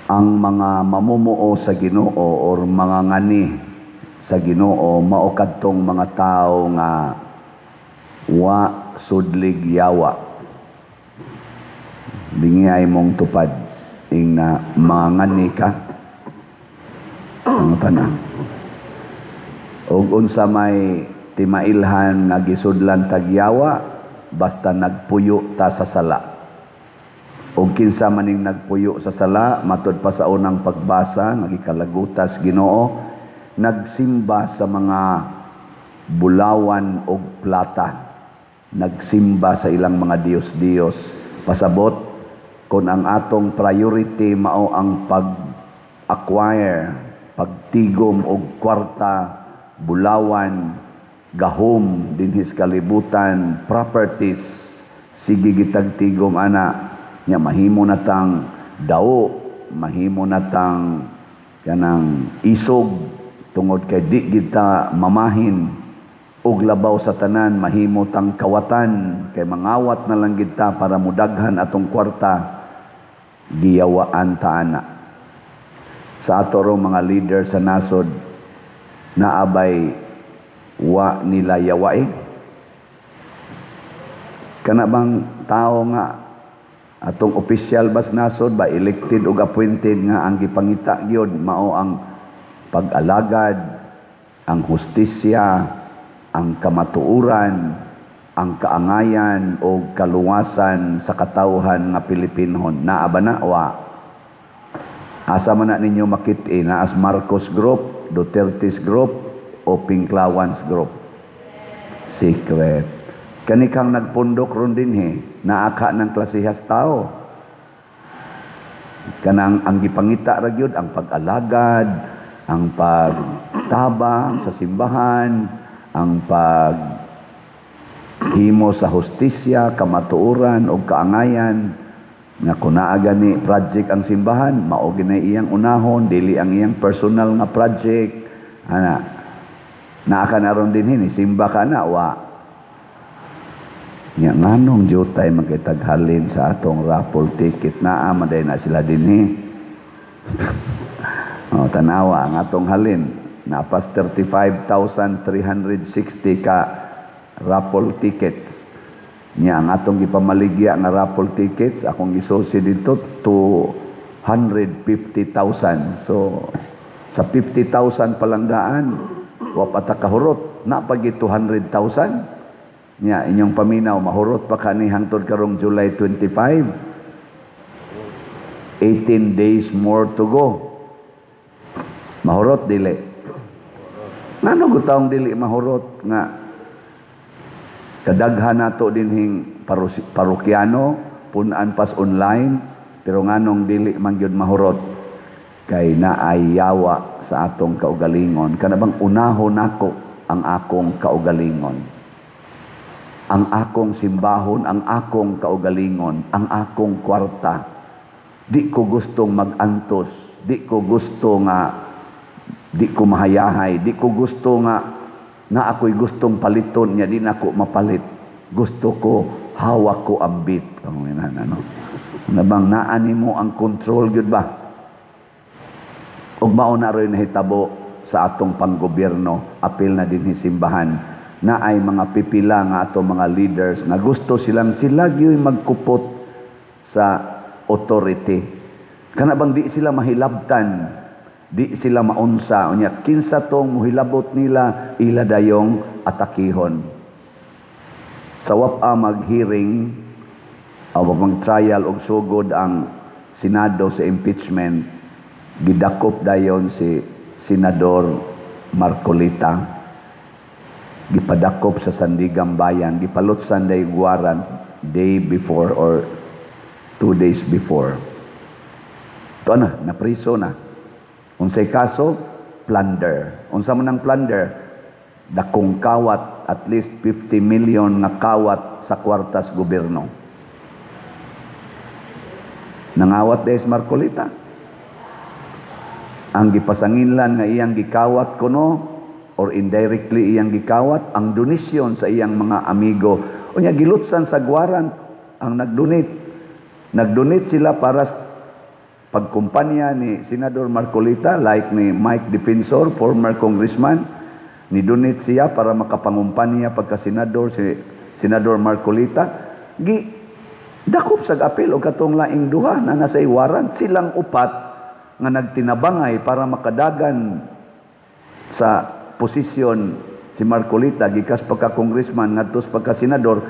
Ang mga mamumuo sa Ginoo or mga ngani sa Ginoo mao kadtong mga tawo nga wa sudlig yawa. Bingi ay mong tupad ing na mga ngani ka. Mga pana. Og unsa may timailhan nga gisudlan tag yawa? Basta nagpuyo ta sa sala. Og kinsa maning nagpuyo sa sala? Matud pa sa unang pagbasa nga gikalagutas Ginoo, nagsimba sa mga bulawan og plata, nagsimba sa ilang mga diyos-diyos. Pasabot kung ang atong priority mao ang pag-acquire, pagtigom og kwarta, bulawan, gahom dinhis kalibutan, properties, sige gitag tigom ana nya, mahimo na tang dawo, mahimo na tang kanang isog tungod kay di kita mamahin, ug labaw sa tanan, mahimo tang kawatan kay mangawat na lang kita para mudaghan atong kwarta, giyawaan ta ana. Sa ato rong mga leader sa nasod, naabay wa nila yawai? Kana bang tao nga atong opisyal bas nasod ba, elected ug appointed, nga ang gipangita gyud mao ang pag-alagad, ang hustisya, ang kamatuoran, ang kaangayan o kaluwasan sa katawhan nga Pilipinon? Naa ba na? Wa. Asa man na ninyo makit-i? Naas Marcos Group, Duterte's Group o Pinklawans Group? Secret. Kanikang nagpundok ron dinhi, naa ka ng klasehas tao? Kanang ang gipangita ra gyud ang pag-alagad, ang pagtabang sa simbahan, ang pag himo sa hustisya, kamatuoran ug kaangayan, nga kung naa gani project ang simbahan, mao ginay iyang unahon, dili ang iyang personal nga project ana. Naa ka na ron dinhi? Ni simba ka na? Wa. Nya nganong jutay makitaghalin sa atong raffle ticket? Naa man day na sila dinhi. Oh, tanawa ang atong halin. Napas 35,360 ka raffle tickets. Nya ang atong gipamaligya nga raffle tickets, akong gisusi dito, 250,000. So sa 50,000 pa lang daan, wa pa ta kahurot. Na pagi 200,000. Nya inyong paminaw, mahurot pa kani hangtod karong July 25? 18 days more to go. Mahurot dili? Ngano gutawong dili mahurot nga kadaghan nato dinhing parokyano, punan pas online, pero nganong dili man gyud mahurot? Kay naay yawa sa atong kaugalingon. Kana bang unahon nako ang akong kaugalingon, ang akong simbahon, ang akong kaugalingon, ang akong kwarta. Di ko gustong mag-antos, di ko gusto nga di ko mahayahay, di ko gusto nga na ako'y gustong paliton niya, di na ako mapalit. Gusto ko, hawak ko ang bit. Oh, yan, ano? Na bang naa nimo ang control gyud ba? Ug mao na rin nahitabo sa atong panggobyerno, apil na dinhi simbahan, na ay mga pipila nga ato mga leaders nga gusto silang sila gyud magkupot sa authority. Kana bang di sila mahilabtan, di sila maunsa? Unya kinsa tong muhilabot nila, ila dayong atakihon. Sa wapa mag-hearing o mag-trial og sugod ang Senado sa impeachment, gidakop dayon si Senador Marcoleta, gipadakop sa Sandiganbayan, gipalutsan day warrant day before or 2 days before. Ito na, napriso na. Unsay kaso? Plunder. Unsa man ang plunder? Dakong kawat, at least 50 million nga kawat sa kwartas gobyerno. Nangawat des Marcoleta. Ang gipasanginlan nga iyang gikawat kuno or indirectly iyang gikawat ang donasyon sa iyang mga amigo. Unya gilutsan sa warrant ang nagdonate. Nagdonate sila para Pagkumpanya ni Senador Marcoleta, like ni Mike Defensor, former congressman, ni donate siya para makapangumpanya pagka senador si Senador Marcoleta, gi dakop sa apil og katong laing duha na nasa warrant. Silang upat nga nagtinabangay para makadagan sa posisyon si Marcoleta gikas pagka congressman ngadto sa pagka senador,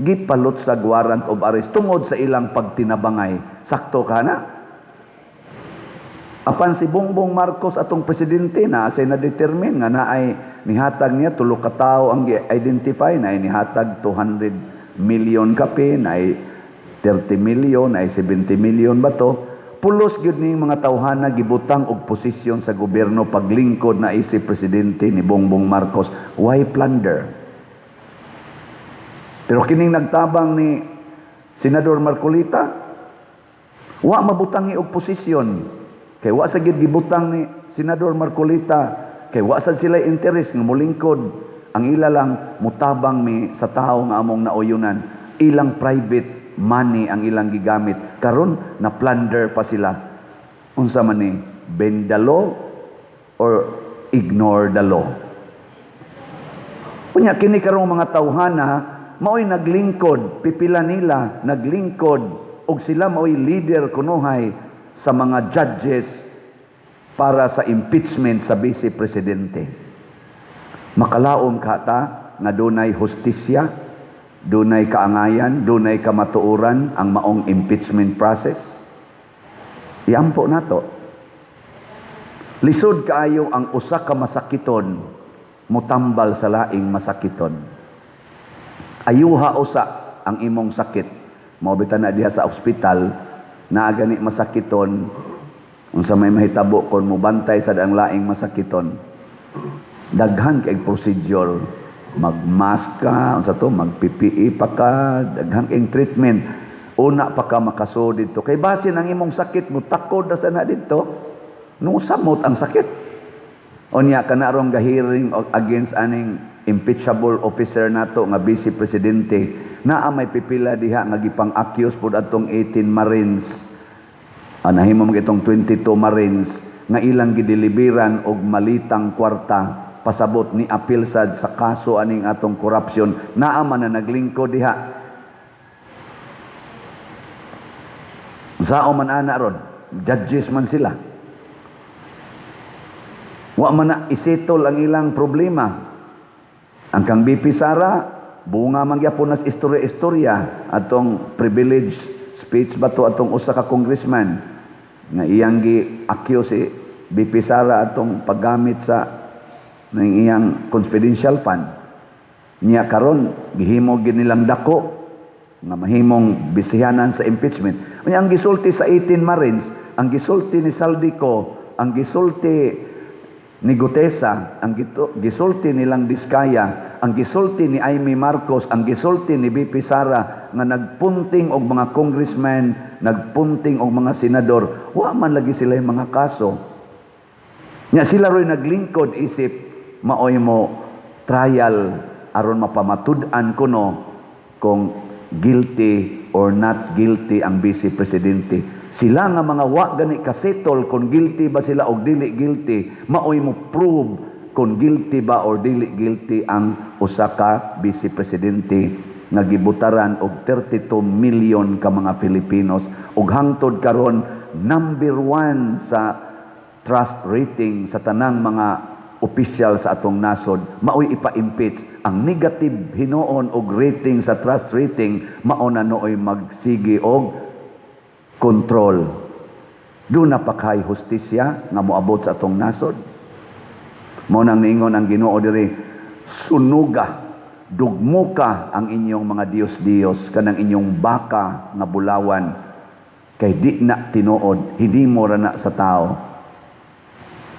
gipalot sa warrant of arrest tungod sa ilang pagtinabangay. Sakto ka na. Apan si Bongbong Marcos, atong presidente, na say na determine nga naay nihatag niya, tulo ka tawo ang gi-identify na nihatag 200 million kape, na 30 million, ay 70 million ba to? Pulos gyud ning mga tawhana gibutang og posisyon sa gobyerno paglingkod na isip presidente ni Bongbong Marcos. Why plunder? Pero kining nagtabang ni Senador Marcoleta, wa mabutangi og posisyon. Kay wa sa gid gibutang ni Senador Marcoleta, kay wa sad sila interes nga molingkod. Ang ila lang, mutabang mi sa tawo nga among nauyunan. Ilang private money ang ilang gigamit. Karon na plunder pa sila. Unsa man ni? Bend the law or ignore the law? Unya kini karong mga tawhana mao'y naglingkod, pipila nila naglingkod og sila mao'y leader kunuhay sa mga judges para sa impeachment sa vice presidente. Makalaom ka ta nga dunay hustisya, dunay kaangayan, dunay kamatuoran ang maong impeachment process? Iampo nato. Lisod kaayo ang usa ka masakiton mutambal sa laing masakiton. Ayuha usa ang imong sakit. Mao bitaw na diha sa ospital naa gani masakiton, unsa may mahitabo kon mobantay sad ang laing masakiton? Daghan kay procedure, mag-mask ka, unsa to, mag-PPE pa ka, daghan kay treatment una pa ka makasud didto, kay basin ang imong sakit mutakod na sana didto, no samot ang sakit. Unya kana rong gahearing against aning impeachable officer nato nga vice presidente, naa may pipila diha nga gipang-accuse pud atong 18 Marines. Ah, nahimo man itong 22 Marines nga ilang gideliveran og malitang kwarta, pasabot ni apil sad sa kaso aning atong corruption. Naa man na naglingkod diha. Sao man ana ron? Judges man sila. Wa man na isettle ang ilang problema. Ang kang BP Sara, bunga man gyapon nas istorya-istorya atong privilege speech ba to, atong usa ka congressman nga iyang gi-accuse si BP Sara atong paggamit sa ng iyang confidential fund. Niya karon gihimo gid nilang dako nga mahimong bisihanan sa impeachment. Unya ang gisulti sa 18 Marines, ang gisulti ni Zaldy Co, ang gisulti ni Guteza, ang gisulti nilang Diskaya, ang gisulti ni Imee Marcos, ang gisulti ni BP Sara nga nagpunting og mga congressman, nagpunting og mga senador, wa man lagi sila yung mga kaso. Nya sila ro'y naglingkod isip maoy mo trial aron mapamatud-an kuno kung guilty or not guilty ang vice presidente. Sila nga mga wa gani kasettle kung guilty ba sila o dili guilty, maoy mo prove kung guilty ba or dili guilty ang usa ka vice presidente nga gibutaran og 32 million ka mga Filipinos ug hangtod karon number one sa trust rating sa tanang mga opisyal sa atong nasod, maoy ipa-impeach. Ang negative hinuon og rating sa trust rating, mao na nooy magsige og control. Duna pa kay hustisya nga moabot sa atong nasod? Mao nang niingon ang Ginoo diri, sunuga, dugmuka ang inyong mga diyos-diyos, kanang inyong baka nga bulawan, kay di na tinuod, hinimo ra na sa tao.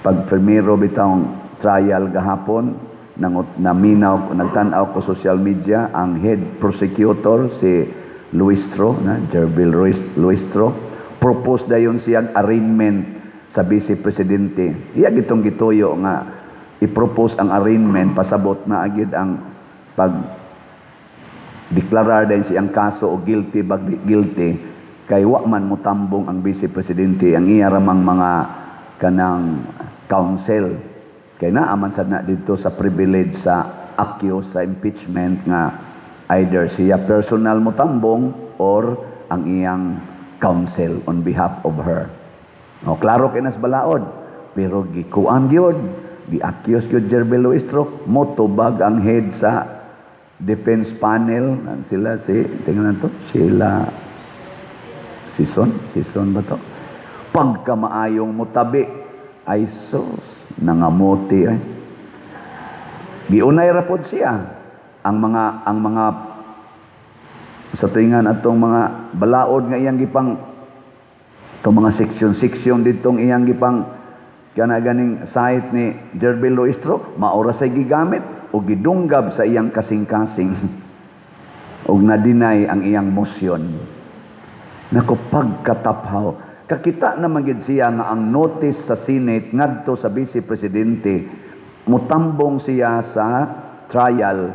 Pag primero bitawng trial gahapon, nang naminaw, nagtan-aw ko social media, ang head prosecutor si Luistro na Gerville Luistro, propose dayon siyang arraignment sa vice presidente. Iya gitong gituyo nga i-propose ang arraignment, pasabot na agid ang pag deklarar din siyang kaso o guilty ba guilty. Kay wa man mutambong ang vice presidente, ang iya ramang mga kanang counsel. Kay naa man sad na dito sa privilege sa accused sa impeachment nga either siya personal mutambong or ang iyang counsel on behalf of her. O, klaro kay nas balaod, pero gikuan gyud, gi-accuse gyud Gerville Luistro, motubag ang head sa defense panel sila, si sino na to? Sheila Sison, Sison ba to? Pagkamaayong mutabi, ay sus, nangamuti ay. Giunay ra pod siya ang mga sa tuingan atong mga balaod nga iyang gipang itong mga seksyon-seksyon ditong iyang gipang kana ganing site ni Gerville Luistro, maora say gigamit o gidunggab sa iyang kasing-kasing og na-deny ang iyang motion. Nako, pagkataphaw. Kakita naman gid siya nga ang notice sa Senate ngadto sa Vice Presidente, mutambong siya sa trial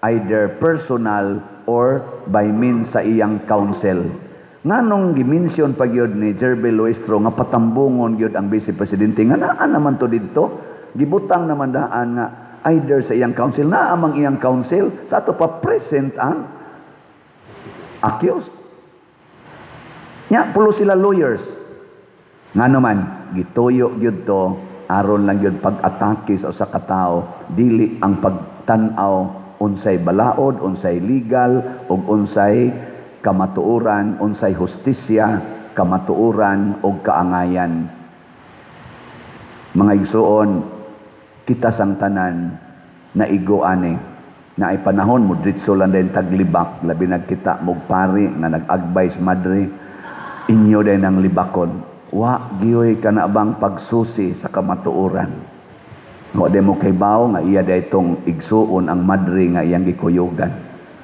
either personal or by means sa iyang counsel. Nganong gimension pa gyud ni Gerville Luistro nga patambungon gyud ang Vice Presidente nga naa naman to didto? Gibutang naman daan nga either sa iyang counsel, naa mang iyang counsel sa ato pa present ang accused. Nya, pulo sila lawyers. Nga naman, gituyo gyud to aron lang gyud pag-atake sa usa ka tawo, dili ang pagtan-aw unsay balaod, unsay legal ug unsay kamatuoran, unsay hustisya, kamatuoran ug kaangayan. Mga igsuon, kita sang tanan naigo ani na ay panahon mo dritso lang din taglibak, labi nagkita mog pari nga nag-agbay sa madre inyo din ang libakon. Wa giyoy kana bang pagsusi sa kamatuoran. Wa di mo kaybaw nga iya daytong igsuon ang madre nga iyang gikuyugan.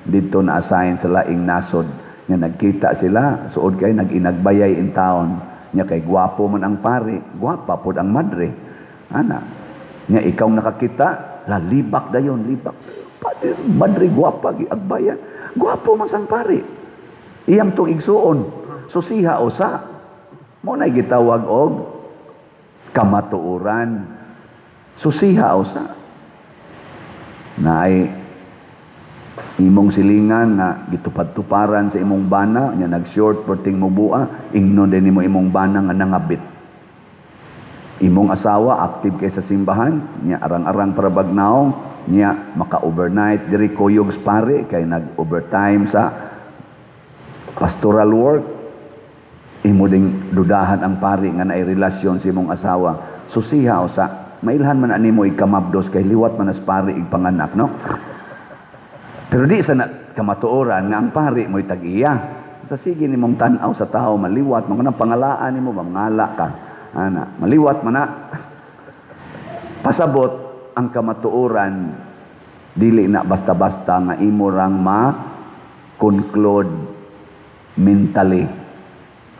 Didto na assign sa laing nasod nga nagkita sila, suod kay nag-inagbayay in town nya, kay gwapo man ang pari, gwapa pod ang madre ana nya. Ikaw nakakita la, libak dayon, libak. Pati madre gwapa, giagbayan, gwapo man sang pari iyang tong igsuon. Susiha usa mo na gitawag og kamatuoran, susiha usa na ay imong silingan nga gitupad-tuparan sa imong bana nya nag-short perting mubua, ingnon din nimo imong bana nga nangabit. Imong asawa active kay sa simbahan nya, arang-arang para bagnaong nya, maka-overnight diri kuyog sa pare kay nag-overtime sa pastoral work, imo ding dudahan ang pari nga naay relasyon sa imong asawa. Susiha usa. Mailhan man ani mo ikamabdos kay liwat man as pari igpanganak, no? Pero di sa na kamatuoran nga ang pari mo'y tag-iya. Sa sige nimong tan-aw sa tao, maliwat man kanang pangalaan nimo, mangala ka. Ana, maliwat man na. Pasabot ang kamatuoran, dili na basta-basta nga imo rang ma conclude mentally.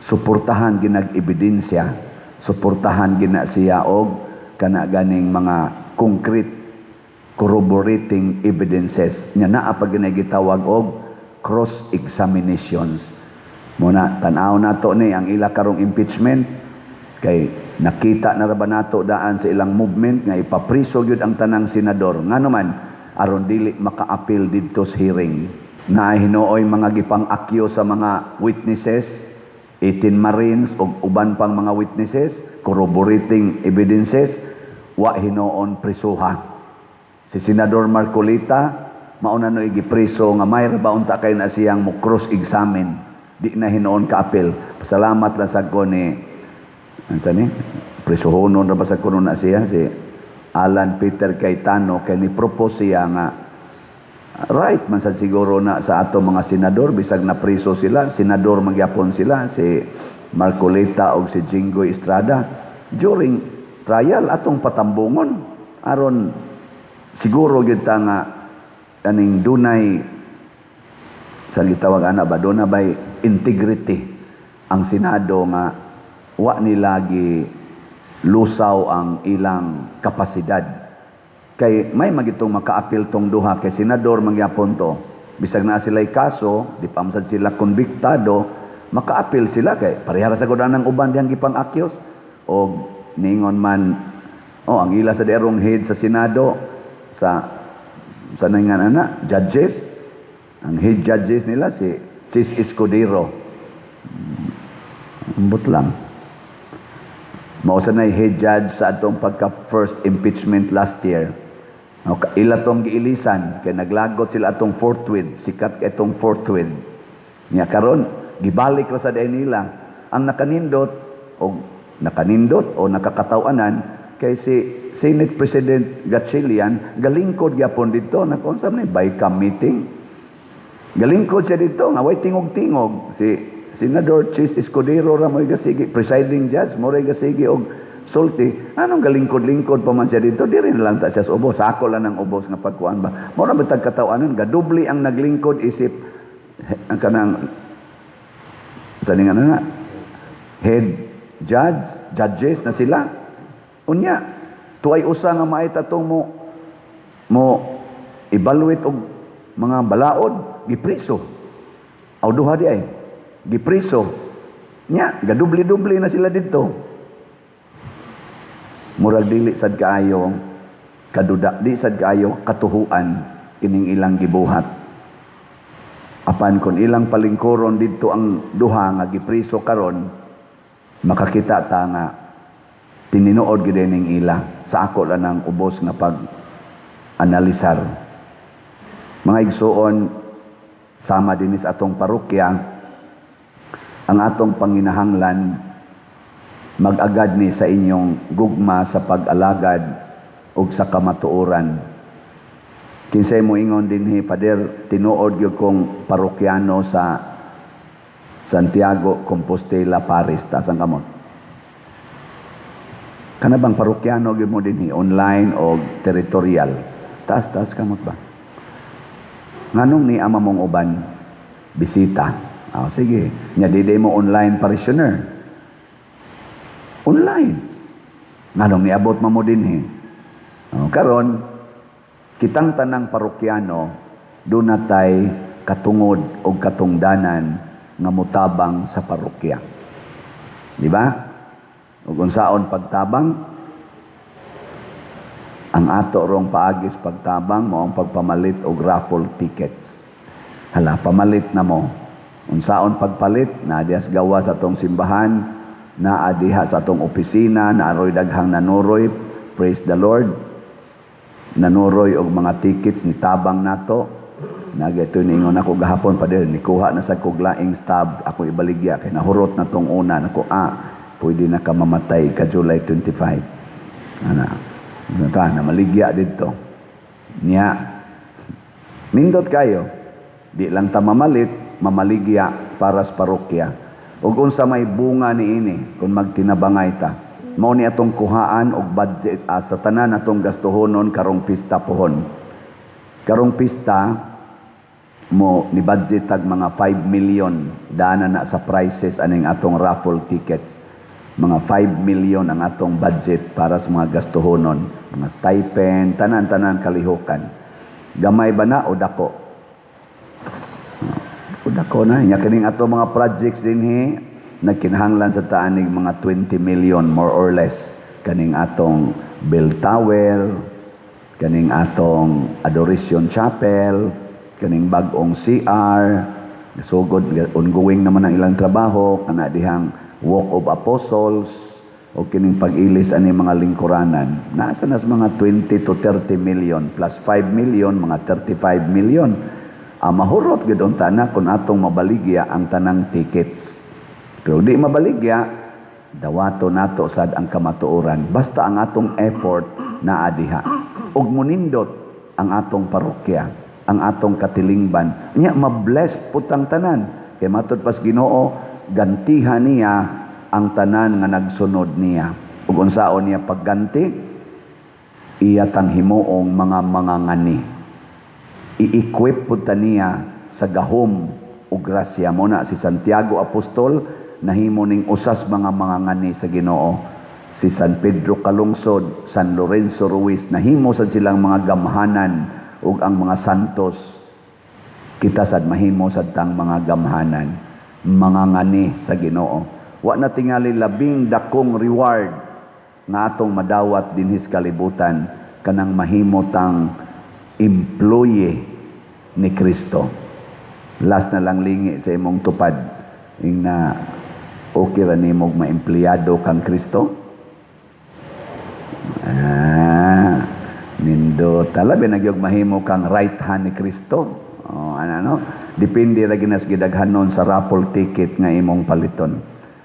Suportahan ginag ebidensya, suportahan gina siya og kana ganing mga concrete corroborating evidences nya naa pa ginay gitawag og cross examinations. Muna tan-aw nato ni ang ila karong impeachment kay nakita na ra ba nato daan sa ilang movement nga ipapriso gyud ang tanang senador. Ngano man? Aron dili maka-appeal didto sa hearing na hinuoy mga gipang-accuse sa mga witnesses, 18 Marines ug uban pang mga witnesses, corroborating evidences, wa hinuon prisuha. Si Senador Marcoleta mauna no gipreso nga may ra ba unta kay na siyang mo cross examine, di na hinuon ka-appeal. Pasalamat lang sad ko ni unsa ni, prisuhonon ra ba sa kuno na siya, si Alan Peter Cayetano, kay ni propose siya nga right man sad siguro na sa ato mga senador bisag na priso sila, senador magyapon sila, si Marcoleta og si Jinggoy Estrada, during trial atong patambungon aron siguro gyud ta nga kaning dunay sa gitawag ana ba, duna bay integrity ang Senado nga wa nila gi lusaw ang ilang kapasidad. Kay may magitong maka-appeal tong duha kay senador mangyapon to, bisag naa sila'y kaso, di pa man sad sila konbiktado. Maka-appeal sila kay parehara sa gud ang uban dihang gipang-accuse og ningon man, oh, ang ila sa derong head sa Senado sa ningan ana judges, ang head judges nila si Chiz Escudero. Ambot lang. Mao sa nay head judge sa atong pagka first impeachment last year. Okay, ila tong giilisan kay naglagot sila atong forthwith, sikat kay itong forthwith. Nya karon gibalik ra sa nila ang nakanindot o nakanindot o nakakatawanan kay si Senate President Gatchalian galingkod gyapon didto nakunsa man ni bicam meeting. Galingkod siya didto nga way tingog-tingog. Si Senador Chiz Escudero ra mo'y gasigi presiding judge mo ray gasigi og sulti. Anong galingkod-lingkod pa man siya didto? Diri na lang ta siya sa ubos, sako lang ng ubos nga pagkuan ba. Mao ra bitag katawanan, gadubli ang naglingkod isip ang kanang sa ningan na head judge, judges na sila. Unya tuay usa nga maay tatong mo evaluate og mga balaod, gipriso. Aw, duha di ay gipriso. Nya gadubli-dubli na sila didto. Murag dili sad kaayo kaduda, di sad kaayo katuhuan kining ilang gibuhat. Apan kung ilang palingkuron didto ang duha nga gipriso karon, makakita ta nga tininuod gid ning ila sa ako lang ang ubos nga pag analisar. Mga igsuon, sama dinhi sa atong parokya, ang atong panginahanglan mag-agad ni sa inyong gugma sa pag-alagad ug sa kamatuoran. Kinsay mo ingon dinhi, "Father, tinuod gyud kong parokyano sa Santiago Compostela Parish"? Taas ang kamot. Kana bang parokyano gyud mo dinhi, online o territorial? Taas, taas kamot ba? Nganong ni ama mong uban bisita? Oh, sige. Nya di mo online parishioner. Online. Nganong niabot man mo dinhi? Oh, karon kitang tanang parokyano duna tay katungod o katungdanan nga mutabang sa parokya. Di ba? Ug unsaon pagtabang? Ang ato rong paagis pagtabang mo ang pagpamalit og raffle tickets. Hala, pamalit na mo. Unsaon pagpalit? Naa diha sa gawas atong simbahan, naa diha sa atong opisina, naaroy daghang nanuroy. Praise the Lord. Nanuroy og mga tickets ni tabang nato. Nagito niingon ako gahapon pa din, nikuha na sa kog laing stub, ako ibaligya kay nahurot na tong una nako, ah, pwede na ka mamatay ka July 25. Ana. Ta na maligya didto. Niya nindot kayo. Di lang ta mamalit, mamaligya para sa parokya. Ug unsa may bunga niini kung magtinabangay ta? Mao ni atong kuhaan og budget sa tanan atong gastuhonon karong pista pohon. Karong pista mo ni budget tag mga 5 million dana na sa prices aning atong raffle tickets. Mga 5 million ang atong budget para sa mga gastuhonon, mga stipend, tanan-tanan kalihukan. Gamay ba na o dako? O dako na. Nya kining ato mga projects dinhi nagkinahanglan sa taanig mga 20 million more or less, kaning atong bell tower, kaning atong Adoration Chapel, kaning bag-ong CR, sugod, ongoing naman ang ilang trabaho, kana dihang Walk of Apostles, o kining pag-ilis ani mga lingkuranan. Nasa nas mga 20 to 30 million plus 5 million, mga 35 million. Ah, mahurot gid unta na kung atong mabaligya ang tanang tickets. Pero di mabaligya, dawato nato sad ang kamatuoran. Basta ang atong effort naa diha. Ug munindot ang atong parokya, ang atong katilingban. Nya ma-bless pud tang tanan. Kay matud pas Ginoo, gantihan niya ang tanan nga nagsunod niya. Ug unsaon niya pagganti? Iya tang himuong mga mangangani. I-equip pud ta niya sa gahom ug grasya. Mo na si Santiago Apostol nahimo ning usas mga mangangani sa Ginoo. Si San Pedro Calungsod, San Lorenzo Ruiz, nahimo sad silang mga gamhanan ug ang mga santos, kita sad mahimo sad tang mga gamhanan. Mangangani sa Ginoo. Wa na tingali labing dakong reward nga atong madawat dinhi sa kalibutan kanang mahimo tang employee ni Kristo. Last na lang, lingi sa imong tupad. Ingna, okay ra nimog maempleyado kang Kristo? Ah, nindot. Labi na gyud mahimo kang right hand ni Kristo. Oh, ano, no? Depende ra ginas gidaghanon sa raffle ticket nga imong paliton.